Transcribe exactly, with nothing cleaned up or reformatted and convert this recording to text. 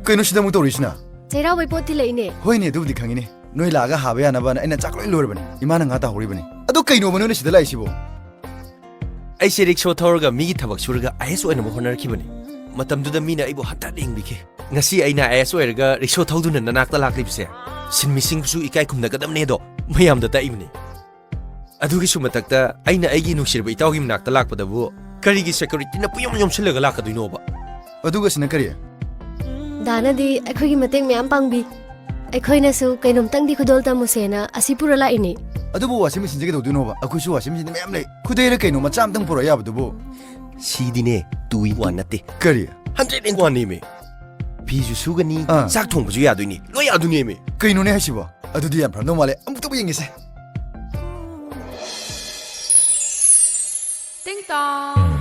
ꯀꯩꯅꯣ ꯁꯤꯗ ꯑꯃꯨꯛ ꯇꯧꯔꯤꯁꯤꯅ? ꯆꯩꯔꯥꯎꯕꯩ ꯄꯣꯠ ꯊꯤꯜꯂꯛꯏꯅꯦ꯫ ꯍꯣꯏꯅꯦ, ꯑꯗꯨꯕꯨꯗꯤ ꯈꯪꯉꯤꯅꯦ꯫ ꯅꯣꯏ ꯂꯥꯛꯑꯒ ꯍꯥꯕ ꯌꯥꯅꯕꯅ ꯑꯩꯅ ꯆꯥꯛ ꯂꯣꯏ ꯂꯣꯏꯔꯕꯅꯤ꯫ ꯏꯃꯥꯅ ꯉꯥ ꯇꯥꯍꯧꯔꯤꯕꯅꯤ꯫ ꯑꯗꯣ ꯀꯩꯅꯣꯕ ꯅꯣꯏꯅ ꯁꯤꯗ ꯂꯥꯛꯏꯁꯤꯕꯣ? ꯑꯩꯁꯦ ꯔꯤꯛꯁꯣ ꯊꯧꯔꯒ ꯃꯤꯒꯤ ꯊꯕꯛ ꯁꯨꯔꯒ ꯑꯥꯏ ꯑꯦꯁ ꯑꯣꯏꯅꯕ ꯍꯣꯠꯅꯔꯛꯈꯤꯕꯅꯤ꯫ ꯃꯇꯝꯗꯨꯗ ꯃꯤꯅ ꯑꯩꯕꯨ ꯍꯟꯊꯅ ꯌꯦꯡꯕꯤꯈꯤ꯫ ꯉꯁꯤ ꯑꯩꯅ ꯑꯥꯏ ꯑꯦꯁ ꯑꯣꯏꯔꯒ ꯔꯤꯛꯁꯣ ꯊꯧꯗꯨꯅ ꯅꯅꯥꯛꯇ ꯂꯥꯛꯂꯤꯕꯁꯦ ꯁꯤꯟꯃꯤꯁꯤꯡꯕꯨꯁꯨ ꯏꯀꯥꯏ ꯈꯨꯝꯅꯒꯗꯕꯅꯦ, ꯑꯗꯣ ꯃꯌꯥꯝꯗ ꯇꯥꯛꯏꯕꯅꯤ꯫ ꯑꯗꯨꯒꯤꯁꯨ ꯃꯊꯛꯇ ꯑꯩꯅ ꯑꯩꯒꯤ ꯅꯨꯡꯁꯤꯔꯕ ꯏꯇꯥꯎꯒꯤ ꯃꯅꯥꯛꯇ ꯂꯥꯛꯄꯗꯕꯨ ꯀꯔꯤꯒꯤ ꯁꯦꯀ꯭ꯌꯨꯔꯤꯇꯤꯅ ꯄꯨꯌꯣꯝ ꯌꯣꯝꯁꯤꯜꯂꯒ ꯂꯥꯛꯀꯗꯣꯏꯅꯣꯕ? ꯑꯗꯨꯒ ꯁꯤꯅ ꯀꯔꯤ? ꯗꯥꯅꯗꯤ ꯑꯩꯈꯣꯏꯒꯤ ꯃꯇꯦꯡ ꯃꯌꯥꯝ ꯄꯥꯡꯕꯤ꯫ ꯑꯩꯈꯣꯏꯅꯁꯨ ꯀꯩꯅꯣꯝꯇꯪꯗꯤ ꯈꯨꯗꯣꯜ ꯇꯝꯃꯨꯁꯦꯅ ꯑꯁꯤ ꯄꯨꯔ ꯂꯥꯛꯏꯅꯦ꯫ ꯑꯗꯨꯕꯨ ꯋꯥꯁꯤꯡ ꯃꯦꯆꯤꯟꯁꯦ ꯀꯩꯗꯧꯗꯣꯏꯅꯣꯕ? ꯑꯩꯈꯣꯏꯁꯨ ꯋꯥꯁꯤꯡ ꯃꯦꯆꯤꯟꯗꯤ ꯃꯌꯥꯝ ꯂꯩ꯫ ꯈꯨꯗꯩꯔ ꯀꯩꯅꯣ ꯃꯆꯥ ꯑꯝꯇꯪ ꯄꯨꯔꯛ ꯌꯥꯕꯗꯨꯕꯨ꯫ ꯁꯤꯗꯤꯅꯦ, ꯇꯨ ꯏꯟ ꯋꯥꯟ ꯅꯠꯇꯦ, ꯀꯔꯤ? ꯍꯟꯗ꯭ꯔꯦꯠ ꯏꯟ ꯋꯥꯟ ꯅꯦꯃꯤ꯫ ꯐꯤꯁꯨ ꯁꯨꯒꯅꯤ, ꯑꯥ꯫ ꯆꯥꯛ ꯊꯣꯡꯕꯁꯨ ꯌꯥꯗꯣꯏꯅꯤ, ꯂꯣꯏ ꯌꯥꯗꯣꯏꯅꯦꯃꯤ꯫ ꯀꯩꯅꯣꯅꯦ ꯍꯥꯏꯁꯤꯕꯣ? ꯑꯗꯨꯗꯤ ꯌꯥꯝ ꯐꯔꯝꯗꯧ ꯃꯥꯜꯂꯦ, ꯑꯃꯨꯛꯇꯕꯨ ꯌꯦꯡꯒꯦꯁꯦ꯫ ꯇꯤꯡ ꯇꯣꯡ꯫